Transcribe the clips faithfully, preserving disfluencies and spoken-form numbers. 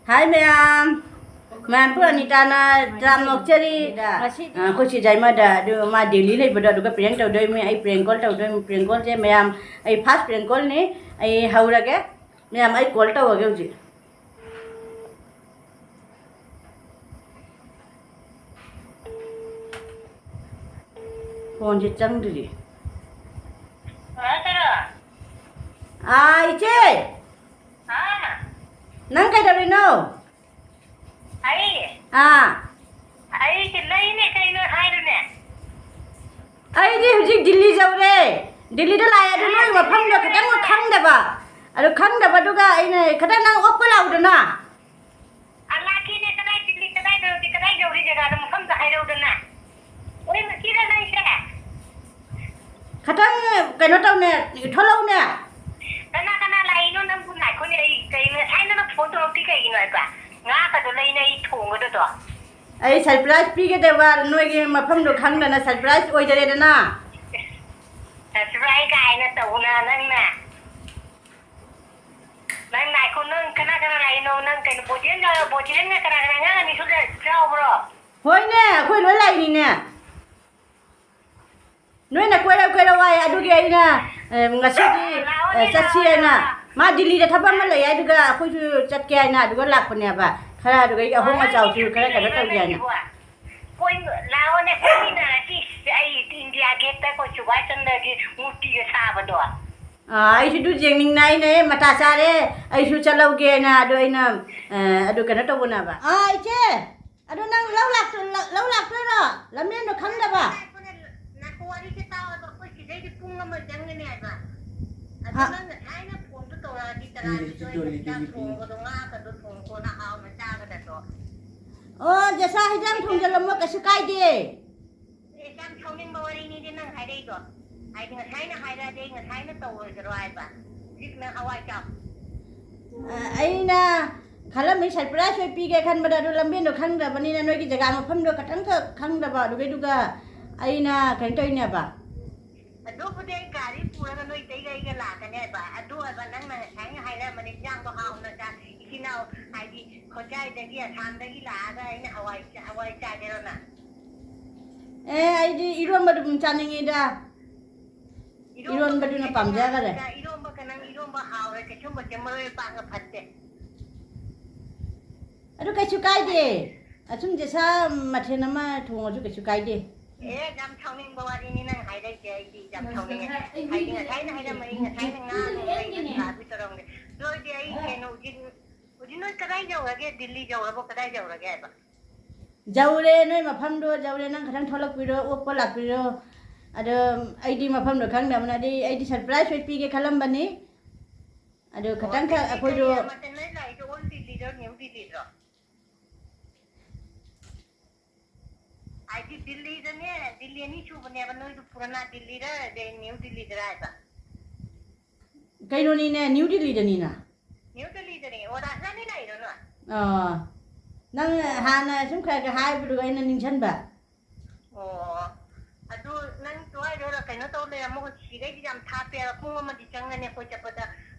ꯍꯥꯏ ꯃꯌꯥꯝ, ꯃꯌꯥꯝ ꯄꯨꯔ ꯑꯅꯤꯇꯥꯅ ꯇꯔꯥꯝ ꯅꯣꯛꯆꯔꯤ꯫ ꯉꯁꯤꯗꯤ ꯑ, ꯑꯩꯈꯣꯏ ꯆꯦ ꯖꯥꯏꯃꯗ ꯑꯗꯨ ꯃꯥ ꯗꯦꯜꯂꯤ ꯂꯩꯕꯗꯣ, ꯑꯗꯨꯒ ꯄ꯭ꯔꯦꯡ ꯇꯧꯗꯣꯏꯃꯤ, ꯑꯩ ꯄ꯭ꯔꯦꯡ ꯀꯣꯜ ꯇꯧꯗꯣꯏꯃꯤ꯫ ꯄ꯭ꯔꯦꯡ ꯀꯣꯜꯁꯦ ꯃꯌꯥꯝ ꯑꯩ ꯐꯥꯔꯁ ꯄ꯭ꯔꯦꯡ ꯀꯣꯜꯅꯤ꯫ ꯑꯩ ꯍꯧꯔꯒꯦ ꯃꯌꯥꯝ, ꯑꯩ ꯀꯣꯜ ꯇꯧꯔꯒꯦ ꯍꯧꯖꯤꯛ꯫ ꯐꯣꯟꯁꯦ ꯆꯪꯗ꯭ꯔꯤ꯫ ꯑꯥ, ꯏꯆꯦ! ꯅꯪ ꯀꯩꯗꯧꯔꯤꯅꯣ? ꯑꯩ? ꯑꯥ꯫ ꯑꯩꯗꯤ ꯂꯩꯅꯦ ꯀꯩꯅꯣ ꯍꯥꯏꯔꯨꯅꯦ꯫ ꯑꯩꯗꯤ ꯍꯧꯖꯤꯛ ꯗꯤꯜꯂꯤ ꯌꯧꯔꯦ꯫ ꯗꯤꯜꯂꯤꯗ ꯂꯥꯛꯑꯦ, ꯑꯗꯨ ꯅꯣꯏ ꯃꯐꯝꯗꯣ ꯈꯤꯇꯪ ꯈꯪꯗꯕ꯫ ꯑꯗꯨ ꯈꯪꯗꯕꯗꯨꯒ ꯑꯩꯅ ꯈꯤꯇꯪ ꯅꯪ ꯑꯣꯛꯄ ꯂꯥꯎꯗꯅ꯫ ꯑ, ꯂꯥꯛꯀꯦꯅꯦ, ꯀꯗꯥꯏ ꯗꯤꯜꯂꯤ, ꯀꯗꯥꯏꯗ, ꯀꯗꯥꯏ ꯌꯧꯔꯤ ꯖꯒꯥꯗꯣ ꯃꯐꯝꯗꯣ ꯍꯥꯏꯔꯛꯎꯗꯅ꯫ ꯍꯣꯏ, ꯃꯁꯤꯗ ꯅꯪꯁꯦ꯫ ꯈꯤꯇꯪ ꯀꯩꯅꯣ ꯇꯧꯅꯦ, ꯊꯣꯛꯂꯛꯎꯅꯦ꯫ ꯀꯅꯥ ꯀꯅꯥ ꯂꯥꯛꯏꯅꯣ ꯅꯪꯕꯨ? ꯉꯥꯏꯈꯣꯅꯦ, ꯑꯩ ꯀꯩꯅꯣ, ꯉꯁꯥꯏ ꯅꯪꯅ ꯐꯣꯟ ꯇꯧꯔꯛꯇꯤ ꯀꯩꯒꯤꯅꯣ ꯍꯥꯏꯕ? ꯉꯥꯒꯗꯣ ꯂꯩꯅ ꯑꯩ ꯊꯣꯡꯒꯗꯗꯣ꯫ ꯑꯩ ꯁꯔꯄ꯭ꯔꯥꯏꯖ ꯄꯤꯒꯗꯕ, ꯅꯣꯏꯒꯤ ꯃꯐꯝꯗꯣ ꯈꯪꯗꯅ ꯁꯔꯄ꯭ꯔꯥꯏꯖ ꯑꯣꯏꯗꯔꯦꯗꯅ꯫ ꯁꯔꯄ꯭ꯔꯥꯏꯖ ꯀꯥꯏꯅ ꯇꯧꯅ ꯅꯪꯅ꯫ ꯅꯪ ꯉꯥꯏꯈꯣ, ꯅꯪ ꯀꯅꯥ ꯀꯅꯥ ꯂꯥꯛꯏꯅꯣ? ꯅꯪ ꯀꯩꯅꯣ, ꯕꯣꯖꯦꯟꯒ, ꯕꯣꯖꯦꯟꯒ ꯀꯅꯥ ꯀꯅꯥ, ꯑꯉꯥꯡ ꯑꯅꯤꯁꯨ ꯂꯩ-, ꯌꯥꯎꯕ꯭ꯔꯣ? ꯍꯣꯏꯅꯦ, ꯑꯩꯈꯣꯏ ꯂꯣꯏ ꯂꯥꯛꯏꯅꯤꯅꯦ꯫ ꯅꯣꯏꯅ ꯀꯣꯏꯔꯛ ꯀꯣꯏꯔꯛ ꯍꯥꯏ, ꯑꯗꯨꯒꯤ ꯑꯩꯅ, ꯑ, ꯉꯁꯤꯗꯤ, ꯂꯥꯛꯑꯣꯅꯦ, ꯑ, ꯆꯠꯁꯤ ꯂꯥꯛꯑꯣꯅꯦ, ꯍꯥꯏꯅ꯫ ꯂꯥꯛꯑꯣ꯫ ꯃꯥ ꯗꯤꯜꯂꯤꯗ ꯊꯕꯛ ꯑꯃ ꯂꯩ ꯍꯥꯏꯗꯨꯒ ꯑꯩꯈꯣꯏꯁꯨ ꯆꯠꯀꯦ ꯍꯥꯏꯅ ꯑꯗꯨꯒ ꯂꯥꯛꯄꯅꯦꯕ꯫ ꯈꯔ ꯑꯗꯨꯒ ꯑꯩ ꯑꯍꯣꯡ ꯑꯆꯥꯎꯁꯨ ꯈꯔ ꯀꯩꯅꯣ ꯇꯧꯒꯦ ꯍꯥꯏꯅ꯫ ꯀꯣꯏ-, ꯂꯥꯛꯑꯣꯅꯦ, ꯀꯣꯏꯃꯤꯟꯅꯔꯁꯤ꯫ ꯑꯩ ꯏꯟꯗꯤꯌꯥ ꯒꯦꯠꯇ ꯑꯩꯈꯣꯏ ꯁꯨꯕꯥꯁ ꯆꯟꯗ꯭ꯔꯒꯤ ꯃꯨꯔꯇꯤꯒ ꯁꯥꯕꯗꯣ꯫ ꯑꯥ, ꯑꯩꯁꯨ ꯑꯗꯨ ꯌꯦꯡꯅꯤꯡꯅ ꯑꯩꯅ, "ꯑꯦ, ꯃꯇꯥ ꯆꯥꯔꯦ, ꯑꯩꯁꯨ ꯆꯠꯍꯧꯒꯦꯅ", ꯑꯗꯨ ꯑꯩꯅ, ꯑ, ꯑꯗꯨ ꯀꯩꯅꯣ ꯇꯧꯕꯅꯦꯕ꯫ ꯑꯥ, ꯏꯆꯦ, ꯑꯗꯨ ꯅꯪ ꯂꯧ ꯂꯥꯛꯇꯣ-, ꯂꯧ, ꯂꯧ ꯂꯥꯛꯇꯣꯏꯔꯣ? ꯂꯝꯕꯦꯟꯗꯣ ꯈꯪꯗꯕ? ꯉꯥꯏꯈꯣꯅꯦ, ꯉꯥꯏꯈꯣ, ꯋꯥꯔꯤꯁꯦ ꯇꯥꯎ ꯍꯥꯏꯕ, ꯑꯩꯈꯣꯏ ꯁꯤꯗꯩꯗꯤ ꯄꯨꯡ ꯑꯃ ꯆꯪꯒꯅꯤ ꯍꯥꯏꯕ꯫ ꯑꯗꯨ ꯑꯥ꯫ ꯅꯪ ꯉꯁꯥꯏꯅ ꯐꯣꯟꯗꯣ ꯇꯧꯔꯛꯑꯗꯤ ꯆꯔꯥꯒꯤꯗꯣ ꯑꯩꯅ ꯆꯥꯛ ꯊꯣꯡꯕꯗꯣ, ꯉꯥꯒꯗꯣ ꯊꯣꯡꯉꯒ ꯍꯥꯎꯅ ꯆꯥꯒꯗꯕꯗꯣ꯫ ꯑꯣ, ꯖꯦꯁꯥ, ꯍꯤꯟꯖꯥꯡ ꯊꯣꯡꯖꯜꯂꯝꯃꯣ, ꯀꯩꯁꯨ ꯀꯥꯏꯗꯦ꯫ ꯑꯦ, ꯌꯥꯝ ꯁꯥꯎꯅꯤꯡꯕ ꯋꯥꯔꯤꯅꯤꯗꯤ ꯅꯪ ꯍꯥꯏꯔꯛꯏꯗꯣ꯫ ꯍꯥꯏꯗꯤ ꯉꯁꯥꯏꯅ ꯍꯥꯏꯔꯛꯑꯗꯤ ꯑꯩ ꯉꯁꯥꯏꯅ ꯇꯧꯔꯣꯏꯗ꯭ꯔꯣ ꯍꯥꯏꯕ? ꯍꯧꯖꯤꯛ ꯅꯪ ꯍꯋꯥꯏ ꯆꯥꯎ꯫ ꯑ, ꯑꯩꯅ ꯈꯜꯂꯝꯃꯤ ꯁꯔꯄ꯭ꯔꯥꯏꯖ ꯑꯣꯏ ꯄꯤꯒꯦ ꯈꯟꯕꯗ, ꯑꯗꯨ ꯂꯝꯕꯦꯟꯗꯣ ꯈꯪꯗꯕꯅꯤꯅ, ꯅꯣꯏꯒꯤ ꯖꯒꯥ ꯃꯐꯝꯗꯣ ꯈꯇꯪꯈꯛ ꯈꯪꯗꯕ, ꯑꯗꯨꯒꯩꯗꯨꯒ ꯑꯩꯅ ꯀꯩꯅꯣ ꯇꯧꯔꯤꯅꯦꯕ꯫ ꯑꯗꯨꯕꯨꯗꯤ ꯑꯩ ꯒꯥꯔꯤ ꯄꯨꯔꯒ ꯅꯣꯏ ꯏꯇꯩꯒ ꯑꯩꯒ ꯂꯥꯛꯀꯅꯦꯕ꯫ ꯑꯗꯨ ꯍꯥꯏꯕ ꯅꯪꯅ ꯉꯁꯥꯏꯅ ꯍꯥꯏꯔꯝꯕꯅꯤ, ꯏꯟꯖꯥꯡꯗꯣ ꯍꯥꯎꯅ ꯆꯥ-, ꯏꯆꯤꯟ ꯏꯅꯥꯎ, ꯍꯥꯏꯗꯤ, ꯍꯣꯖꯥꯏꯗꯒꯤ, ꯑꯁꯥꯝꯗꯒꯤ ꯂꯥꯛꯑꯒ ꯑꯩꯅ ꯍꯋꯥꯏ ꯆꯥ-, ꯍꯋꯥꯏ ꯆꯥꯒꯦꯔꯣ ꯅꯪ? ꯑꯦ, ꯑꯩꯗꯤ ꯏꯔꯣꯝꯕ ꯑꯗꯨꯝ ꯆꯥꯅꯤꯡꯉꯤꯗ꯫ ꯏꯔꯣꯝꯕ ꯏꯔꯣꯟꯕꯗꯨꯅ ꯈꯛꯇ ꯄꯥꯝꯖꯈꯔꯦ꯫ ꯆꯥ-, ꯏꯔꯣꯝꯕ ꯈ-, ꯅꯪ ꯏꯔꯣꯝꯕ ꯍꯥꯎꯔꯦ, ꯀꯩꯁꯨꯝꯕꯁꯦ ꯃꯔꯣꯏ ꯃꯄꯥꯡꯒ ꯐꯠꯇꯦ꯫ ꯑꯗꯨ ꯀꯩꯁꯨ ꯀꯥꯏꯗꯦ꯫ ꯑꯁꯨꯝ ꯖꯦꯁꯥ ꯃꯊꯦꯜ ꯑꯃ ꯊꯣꯡꯉꯁꯨ ꯀꯩꯁꯨ ꯀꯥꯏꯗꯦ꯫ ꯑꯦ, ꯌꯥꯝ ꯁꯥꯎꯅꯤꯡꯕ ꯋꯥꯔꯤꯅꯤ ꯅꯪ ꯍꯥꯏꯔꯛꯏꯁꯦ, ꯑꯩꯗꯤ ꯌꯥꯝ ꯁꯥꯎꯅꯤꯡꯉꯦ꯫ ꯍꯥꯏꯗꯤ ꯉꯁꯥꯏꯅ ꯍꯥꯏꯔꯝꯃꯗꯤ ꯉꯁꯥꯏꯅ ꯉꯥꯡꯉꯒ ꯂꯩꯕ ꯁꯥꯕꯤ ꯇꯧꯔꯝꯒꯦ꯫ ꯑꯗꯨ ꯑꯣꯏꯔꯗꯤ ꯑꯩ ꯀꯩꯅꯣ ꯍꯧꯖꯤꯛ, ꯍꯧꯖꯤꯛ ꯅꯣꯏ ꯀꯗꯥꯏ ꯌꯧꯔꯒꯦ? ꯗꯤꯜꯂꯤ ꯌꯧꯔꯕꯣ? ꯀꯗꯥꯏ ꯌꯧꯔꯒꯦ ꯍꯥꯏꯕ? ꯌꯧꯔꯦ, ꯅꯣꯏ ꯃꯐꯝꯗꯣ ꯌꯧꯔꯦ, ꯅꯪ ꯈꯤꯇꯪ ꯊꯣꯛꯂꯛꯄꯤꯔꯣ, ꯑꯣꯛꯄ ꯂꯥꯛꯄꯤꯔꯣ꯫ ꯑꯗꯣ ꯑꯩꯗꯤ ꯃꯐꯝꯗꯣ ꯈꯪꯗꯕꯅꯗꯤ ꯑꯩꯗꯤ surprise ꯑꯣꯏ ꯄꯤꯒꯦ ꯈꯜꯂꯝꯕꯅꯤ꯫ ꯑꯗꯣ ꯑꯣ, ꯈꯤꯇꯪ ꯈꯛ ꯗꯤꯜꯂꯤ ꯑꯩꯈꯣꯏꯗꯣ ꯀꯩ ꯃꯇꯝ ꯅꯣꯏ ꯂꯥꯛꯏꯗꯣ old ꯗꯤꯜꯂꯤꯔꯣ, new ꯗꯤꯜꯂꯤꯔꯣ? ꯍꯥꯏꯗꯤ ꯗꯤꯜꯂꯤꯗꯅꯦ, ꯗꯤꯜꯂꯤ ꯑꯅꯤ ꯁꯨꯕꯅꯦꯕ, ꯅꯣꯏꯗꯨ ꯄꯨꯔꯥꯅꯥ ꯗꯤꯜꯂꯤꯔ, ꯑꯗꯩ ꯅ꯭ꯌꯨ ꯗꯤꯜꯂꯤꯗꯔ ꯍꯥꯏꯕ? ꯀꯩꯅꯣꯅꯤꯅꯦ, ꯅ꯭ꯌꯨ ꯗꯤꯜꯂꯤꯗꯅꯤꯅ꯫ ꯅ꯭ꯌꯨ ꯗꯤꯜꯂꯤꯗꯅꯦ, ꯑꯣ, ꯔꯥꯖꯙꯥꯅꯤ ꯂꯥꯛꯏꯔꯣ ꯅꯣꯏ? ꯑꯥ, ꯅꯪ ꯑꯣ꯫ ꯍꯥꯟꯅ ꯁꯨꯝ ꯈꯔ ꯈꯔ ꯍꯥꯏꯕꯗꯨꯒ ꯑꯩꯅ ꯅꯤꯡꯁꯤꯡꯕ꯫ ꯑꯣ, ꯑꯗꯨ ꯅꯪ ꯁ꯭ꯋꯥꯏꯗ ꯀꯩꯅꯣ ꯇꯧ ꯂꯩꯔꯝꯃꯣ, ꯁꯤꯗꯩꯗꯤ ꯌꯥꯝ ꯊꯥꯞꯄꯦ, ꯄꯨꯡ ꯑꯃꯗꯤ ꯆꯪꯒꯅꯤ ꯑꯩꯈꯣꯏ ꯆꯠꯄꯗ꯫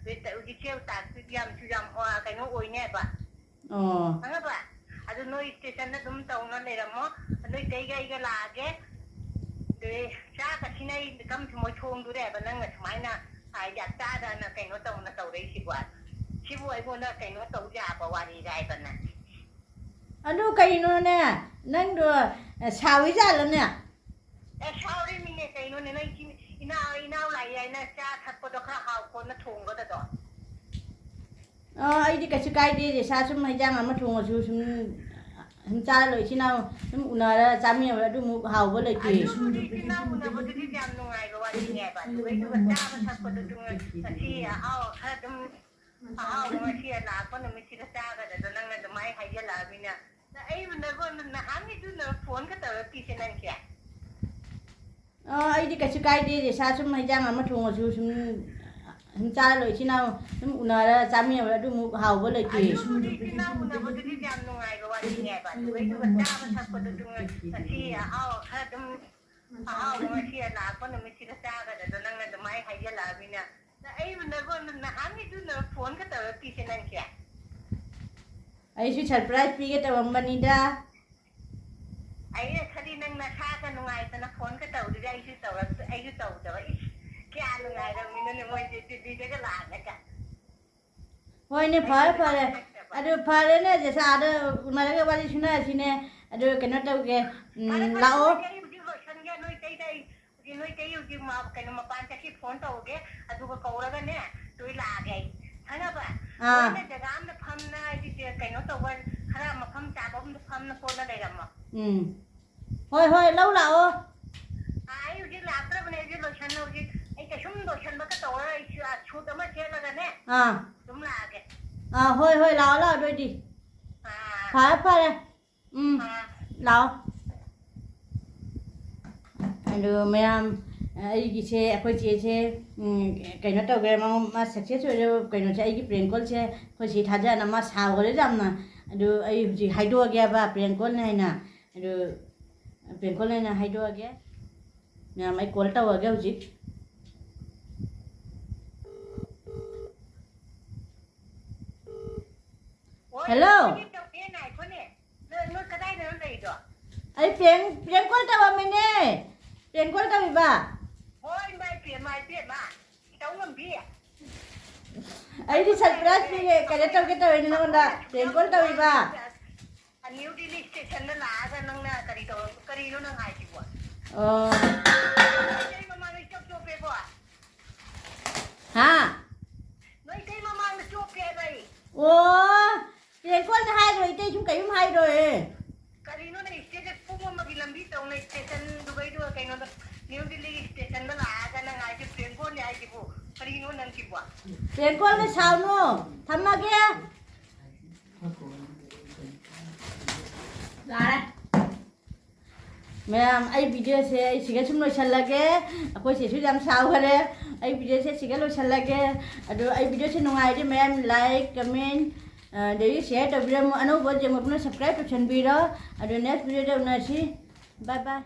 ꯍꯧꯖꯤꯛ ꯆꯦ ꯇꯥꯛꯄꯤꯗꯤ ꯌꯥꯝꯁꯨ ꯌꯥꯝ, ꯑ, ꯀꯩꯅꯣ ꯑꯣꯏꯅꯦꯕ꯫ ꯑꯣ꯫ ꯈꯪꯉꯕ? ꯑꯗꯨ ꯅꯣꯏ ꯁ꯭ꯇꯦꯁꯟꯗ ꯑꯗꯨꯝ ꯇꯧꯅ ꯂꯩꯔꯝꯃꯣ꯫ ꯅꯣꯏ ꯏꯇꯩꯒ ꯑꯩꯒ ꯂꯥꯛꯑꯒꯦ꯫ ꯑꯗꯨꯗꯤ ꯆꯥꯛꯀꯁꯤꯅ ꯑꯩ ꯀꯝ ꯃꯣꯏ ꯊꯣꯡꯗꯣꯔꯦꯕ, ꯅꯪꯅ ꯁꯨꯃꯥꯏꯅ, ꯑ, ꯌꯥꯝ ꯆꯥꯗꯅ ꯀꯩꯅꯣ ꯇꯧꯅ ꯇꯧꯔꯛꯏꯁꯤꯕꯣ? ꯁꯤꯕꯨ ꯑꯩꯉꯣꯟꯗ ꯀꯩꯅꯣ ꯇꯧ ꯌꯥꯕ ꯋꯥꯔꯤꯔ ꯍꯥꯏꯕ ꯅꯪ? ꯑꯗꯨ ꯀꯩꯅꯣꯅꯦ, ꯅꯪꯗꯣ, ꯑ, ꯁꯥꯎꯔꯤꯖꯥꯠꯂꯅꯦ? ꯑꯦ, ꯁꯥꯎꯔꯤꯃꯤꯅꯦ ꯀꯩꯅꯣꯅꯦ, ꯅꯪ ꯏꯆꯤꯟ ꯏꯅꯥꯎ, ꯏꯅꯥꯎ ꯂꯥꯛꯏ ꯍꯥꯏꯅ ꯆꯥ ꯊꯛꯄꯗꯣ ꯈꯔ ꯍꯥꯎ ꯈꯣꯠꯅ ꯊꯣꯡꯒꯗꯗꯣ꯫ ꯑ, ꯑꯩꯗꯤ ꯀꯩꯁꯨ ꯀꯥꯏꯗꯦ, ꯔꯦꯁꯥ ꯁꯨꯝ ꯍꯩꯖꯥꯡ ꯑꯃ ꯊꯣꯡꯉꯁꯨ ꯁꯨꯝ, ꯁꯨꯝ ꯆꯥꯔ ꯂꯣꯏ, ꯏꯆꯤꯟ ꯏꯅꯥꯎ ꯁꯨꯝ ꯎꯅꯔ ꯆꯥꯃꯤꯟꯅꯕ ꯑꯗꯨꯃꯨꯛ ꯍꯥꯎꯕ ꯂꯩꯇꯦ꯫ ꯑꯗꯨꯕꯨꯗꯤ ꯏꯆꯤꯟ ꯏꯅꯥꯎ ꯎꯅꯕꯗꯨꯗꯤ ꯌꯥꯝ ꯅꯨꯡꯉꯥꯏꯕ ꯋꯥꯔꯤꯅꯦꯕ, ꯑꯗꯨꯒ ꯆꯥꯕ ꯊꯛꯄꯗꯨꯁꯨ ꯉꯁꯤ ꯑꯍꯥꯎ ꯈꯔ ꯑꯗꯨꯝ ꯑꯍꯥꯎꯕ ꯉꯁꯤ ꯂꯥꯛꯄ ꯅꯨꯃꯤꯠꯁꯤꯗ ꯆꯥꯒꯗ꯭ꯔꯗꯣ ꯅꯪꯅ ꯑꯗꯨꯃꯥꯏꯅ ꯍꯥꯏꯖꯜꯂꯛꯑꯃꯤꯅ꯫ ꯑꯩꯕꯨ ꯅꯪꯉꯣꯟꯗ ꯅꯍꯥꯟꯒꯤꯗꯨꯅ ꯐꯣꯟꯒ ꯇꯧꯔꯛꯇ꯭ꯔꯤꯁꯦ ꯅꯪꯁꯦ? ꯑ, ꯑꯩꯗꯤ ꯀꯩꯁꯨ ꯀꯥꯏꯗꯦ, ꯔꯦꯁꯥ ꯁꯨꯝ ꯍꯩꯖꯥꯡ ꯑꯃ ꯊꯣꯡꯉꯁꯨ ꯁꯨꯝ, ꯁꯨꯝ ꯆꯥꯔ ꯂꯣꯏ, ꯏꯆꯤꯟ ꯏꯅꯥꯎ ꯁꯨꯝ ꯎꯅꯔ ꯆꯥꯃꯤꯟꯅꯕꯗ ꯑꯗꯨꯃꯨꯛ ꯍꯥꯎꯕ ꯂꯩꯇꯦ꯫ ꯑꯗꯨꯕꯨꯗꯤ ꯏꯆꯤꯟ ꯏꯅꯥꯎ ꯎꯅꯕꯗꯨꯗꯤ ꯌꯥꯝ ꯅꯨꯡꯉꯥꯏꯕ ꯋꯥꯔꯤꯅꯦꯕ꯫ ꯑꯗꯨꯒ ꯑꯩꯗꯨꯒ ꯆꯥꯕ ꯊꯛꯄꯗꯨꯁꯨ ꯉꯁꯤ ꯑꯍꯥꯎ ꯈꯔ ꯑꯗꯨꯝ ꯑꯍꯥꯎꯕ ꯉꯁꯤ ꯂꯥꯛꯄ ꯅꯨꯃꯤꯠꯁꯤꯗ ꯆꯥꯒꯗ꯭ꯔꯗꯣ ꯅꯪꯅ ꯑꯗꯨꯃꯥꯏꯅ ꯍꯥꯏꯖꯜꯂꯛꯑꯃꯤꯅ꯫ ꯑꯩꯕꯨ ꯅꯪꯉꯣꯟꯗ ꯅꯍꯥꯟꯒꯤꯗꯨꯅ ꯐꯣꯟꯒ ꯇꯧꯔꯛꯇ꯭ꯔꯤꯁꯦ ꯅꯪꯁꯦ? ꯑꯩꯁꯨ ꯁꯔꯄ꯭ꯔꯥꯏꯖ ꯄꯤꯒꯦ ꯇꯧꯔꯝꯕꯅꯤꯗ꯫ ꯑꯩꯅ ꯈꯜꯂꯤ ꯅꯪ ꯅꯁꯥꯒ ꯅꯨꯡꯉꯥꯏꯇꯅ ꯐꯣꯟꯒ ꯇꯧꯔꯤꯔ, ꯑꯩꯁꯨ ꯇꯧꯔꯛꯇ-, ꯑꯩꯁꯨ ꯇꯧꯗꯕ꯫ ꯏꯁ, ꯀꯌꯥ ꯅꯨꯡꯉꯥꯏꯔꯝꯃꯤꯅꯣꯅꯦ ꯃꯣꯏꯁꯦ ꯗꯤꯜꯂꯤꯗꯒ ꯂꯥꯛꯑꯒ꯫ ꯍꯣꯏꯅꯦ, ꯐꯔꯦ, ꯑꯩꯁꯨ ꯐꯔꯦ꯫ ꯅꯨꯡꯉꯥꯏꯇꯕ꯫ ꯑꯗꯨ ꯐꯔꯦꯅꯦ, ꯖꯦꯁꯥ, ꯑꯗ ꯎꯅꯔꯒ ꯋꯥꯔꯤ ꯁꯨꯅꯔꯁꯤꯅꯦ꯫ ꯑꯗꯨ ꯀꯩꯅꯣ ꯇꯧꯒꯦ, ꯎꯝ, ꯐꯔꯦ, ꯐꯔꯦ, ꯂꯥꯛꯑꯣ꯫ ꯑꯗꯨꯗꯤ ꯑꯩ ꯍꯧꯖꯤꯛ ꯂꯣꯏꯁꯟꯒꯦ, ꯅꯣꯏ ꯇꯩꯗ ꯑꯩ ꯍꯧꯖꯤꯛ ꯅꯣꯏ ꯇꯩ ꯍꯧꯖꯤꯛ ꯃꯥ-, ꯀꯩꯅꯣ, ꯃꯄꯥꯟ ꯆꯠꯈꯤ, ꯐꯣꯟ ꯇꯧꯔꯒꯦ, ꯑꯗꯨꯒ ꯀꯧꯔꯒꯅꯦ, ꯂꯣꯏ ꯂꯥꯛꯑꯒꯦ ꯑꯩ꯫ ꯈꯪꯉꯕ? ꯑꯥ꯫ ꯅꯣꯏꯅ ꯖꯒꯥ ꯑꯝꯗ ꯐꯝꯅ ꯍꯥꯏꯗꯤ ꯀꯩꯅꯣ ꯇꯧꯕ, ꯈꯔ ꯃꯐꯝ ꯆꯥꯕ ꯑꯝꯗ ꯐꯝꯅ ꯈꯣꯠꯅ ꯂꯩꯔꯝꯃꯣ꯫ ꯎꯝ꯫ ꯍꯣꯏ, ꯍꯣꯏ, ꯂꯧ ꯂꯥꯛꯑꯣ꯫ ꯑꯥ, ꯑꯩ ꯍꯧꯖꯤꯛ ꯂꯥꯛꯇ꯭ꯔꯕꯅꯦ, ꯑꯩ ꯍꯧꯖꯤꯛ ꯂꯣꯏꯁꯟ-, ꯍꯧꯖꯤꯛ ꯑꯩ ꯀꯩꯁꯨꯝ ꯂꯣꯏꯁꯟꯕꯒ ꯇꯧꯔ ꯑꯩ ꯁꯨ-, ꯑꯥ, ꯁꯨꯠ ꯑꯃ ꯁꯦꯠꯂꯒꯅꯦ, ꯑꯥ꯫ ꯑꯗꯨꯝ ꯂꯥꯛꯑꯒꯦ꯫ ꯑꯥ, ꯍꯣꯏ, ꯍꯣꯏ, ꯂꯥꯛꯑꯣ, ꯂꯥꯛꯑꯣ, ꯑꯗꯨꯑꯣꯏꯗꯤ꯫ ꯑꯥ꯫ ꯐꯔꯦ, ꯐꯔꯦ꯫ ꯎꯝ꯫ ꯑꯥ꯫ ꯂꯥꯛꯑꯣ꯫ ꯑꯗꯣ ꯃꯌꯥꯝ, ꯑꯩꯒꯤꯁꯦ, ꯑꯩꯈꯣꯏ ꯆꯦꯁꯦ, ꯎꯝ, ꯀꯩꯅꯣ ꯇꯧꯈ꯭ꯔꯦ, ꯃꯉꯣꯟ-, ꯃꯥ ꯁꯛꯁꯦꯁ ꯑꯣꯏꯔꯦ꯫ ꯀꯩꯅꯣꯁꯦ, ꯑꯩꯒꯤ ꯄ꯭ꯔꯦꯡ ꯀꯣꯜꯁꯦ ꯑꯩꯈꯣꯏ ꯆꯦ ꯊꯥꯖꯅ ꯃꯥ ꯁꯥꯎꯈ꯭ꯔꯦ ꯌꯥꯝꯅ꯫ ꯑꯗꯨ ꯑꯩ ꯍꯧꯖꯤꯛ ꯍꯥꯏꯗꯣꯛꯑꯒꯦꯕ, ꯄ꯭ꯔꯦꯡ ꯀꯣꯜꯅꯦ ꯍꯥꯏꯅ꯫ ꯑꯗꯨ ꯄ꯭ꯔꯦꯡ ꯀꯣꯜꯅꯦ ꯍꯥꯏꯅ ꯍꯥꯏꯗꯣꯛꯑꯒꯦ꯫ ꯃꯌꯥꯝ, ꯑꯩ ꯀꯣꯜ ꯇꯧꯔꯒꯦ ꯍꯧꯖꯤꯛ꯫ ꯍꯣꯏ, ꯍꯜꯂꯣ꯫ ꯍꯧꯖꯤꯛ ꯇꯧꯒꯦ, ꯉꯥꯏꯈꯣꯅꯦ꯫ ꯅꯣꯏ, ꯅꯣꯏ ꯀꯗꯥꯏꯗꯅꯣ ꯂꯩꯗꯣ? ꯑꯩ ꯄ꯭ꯔꯦꯡ, ꯄ꯭ꯔꯦꯡ ꯀꯣꯜ ꯇꯧꯔꯝꯃꯤꯅꯦ꯫ ꯄ꯭ꯔꯦꯡ ꯀꯣꯜ ꯇꯧꯔꯤꯕ꯫ ꯍꯣꯏ, ꯏꯃꯥ ꯏꯄꯦꯝꯃ, ꯏꯄꯦꯝꯃ꯫ ꯇꯧ ꯉꯝꯕꯤ? ꯑꯩꯗꯤ ꯁꯔꯄ꯭ꯔꯥꯏꯖ ꯄꯤꯒꯦ, ꯀꯩꯅꯣ ꯇꯧꯒꯦ ꯇꯧꯔꯤꯅꯦ ꯅꯉꯣꯟꯗ꯫ ꯄ꯭ꯔꯦꯡ ꯀꯣꯜ ꯇꯧꯔꯤꯕ꯫ ꯅ꯭ꯌꯨ ꯗꯤꯜꯂꯤ ꯁ꯭ꯇꯦꯁꯟꯗ ꯂꯥꯛꯑꯒ ꯅꯪꯅ ꯀꯔꯤ ꯇꯧꯔ-, ꯀꯔꯤꯅꯣ ꯅꯪ ꯍꯥꯏꯁꯤꯕꯣ? ꯑꯣ꯫ ꯅꯣꯏ ꯏꯇꯩ ꯃꯃꯥꯡꯗ ꯏꯆꯣꯞ ꯆꯣꯞꯄꯦꯕꯣ꯫ ꯍꯥ? ꯅꯣꯏ ꯏꯇꯩ ꯃꯃꯥꯡꯗ ꯆꯣꯞꯄꯦ ꯍꯥꯏꯕ ꯑꯩ꯫ ꯑꯣ, ꯄ꯭ꯔꯦꯡ ꯀꯣꯜꯗ ꯍꯥꯏꯈ꯭ꯔꯣ, ꯏꯇꯩ ꯁꯨꯝ ꯀꯔꯤꯝ ꯍꯥꯏꯔꯣꯏ꯫ ꯀꯔꯤꯅꯣ ꯅꯪ ꯁ꯭ꯇꯦꯇꯁ ꯄꯨꯡ ꯑꯃꯒꯤ ꯂꯝꯕꯤ ꯇꯧꯅ ꯁ꯭ꯇꯦꯁꯟ ꯗꯨꯕꯩꯗꯨ ꯀꯩꯅꯣꯗ ꯅ꯭ꯌꯨ ꯗꯤꯜꯂꯤꯒꯤ ꯁ꯭ꯇꯦꯁꯟꯗ ꯂꯥꯛꯑꯒ ꯅꯪ ꯍꯥꯏꯁꯦ ꯄ꯭ꯔꯦꯡ ꯀꯣꯜꯅꯦ ꯍꯥꯏꯁꯤꯕꯨ? ꯀꯔꯤꯅꯣ ꯅꯪꯁꯤꯕꯣ? ꯄ꯭ꯔꯦꯡ ꯀꯣꯜꯗ ꯁꯥꯎꯅꯨ, ꯊꯝꯃꯒꯦ꯫ ꯌꯥꯔꯦ꯫ ꯃꯌꯥꯝ, ꯑꯩ ꯚꯤꯗꯤꯑꯣꯁꯦ ꯑꯩ ꯁꯤꯒ ꯁꯨꯝ ꯂꯣꯏꯁꯜꯂꯒꯦ꯫ ꯑꯩꯈꯣꯏ ꯆꯦꯁꯨ ꯌꯥꯝ ꯁꯥꯎꯈꯔꯦ꯫ ꯑꯩ ꯚꯤꯗꯤꯑꯣꯁꯦ ꯁꯤꯒ ꯂꯣꯏꯁꯜꯂꯒꯦ꯫ ꯑꯗꯣ ꯑꯩ ꯚꯤꯗꯤꯑꯣꯁꯦ ꯅꯨꯡꯉꯥꯏꯔꯗꯤ ꯃꯌꯥꯝ ꯂꯥꯏꯛ, ꯀꯃꯦꯟ, ꯑ, ꯑꯗꯒꯤ ꯁꯤꯌꯔ ꯇꯧꯕꯤꯔꯝꯃꯨ꯫ ꯑꯅꯧꯕ ꯌꯦꯡꯕ ꯄꯨꯝꯅꯃꯛ ꯁꯕꯁꯀ꯭ꯔꯥꯏꯕ ꯇꯧꯁꯟꯕꯤꯔꯣ꯫ ꯑꯗꯣ ꯅꯦꯛꯁ ꯚꯤꯗꯤꯑꯣꯗ ꯎꯅꯁꯤ꯫ ꯕꯥꯏ ꯕꯥꯏ꯫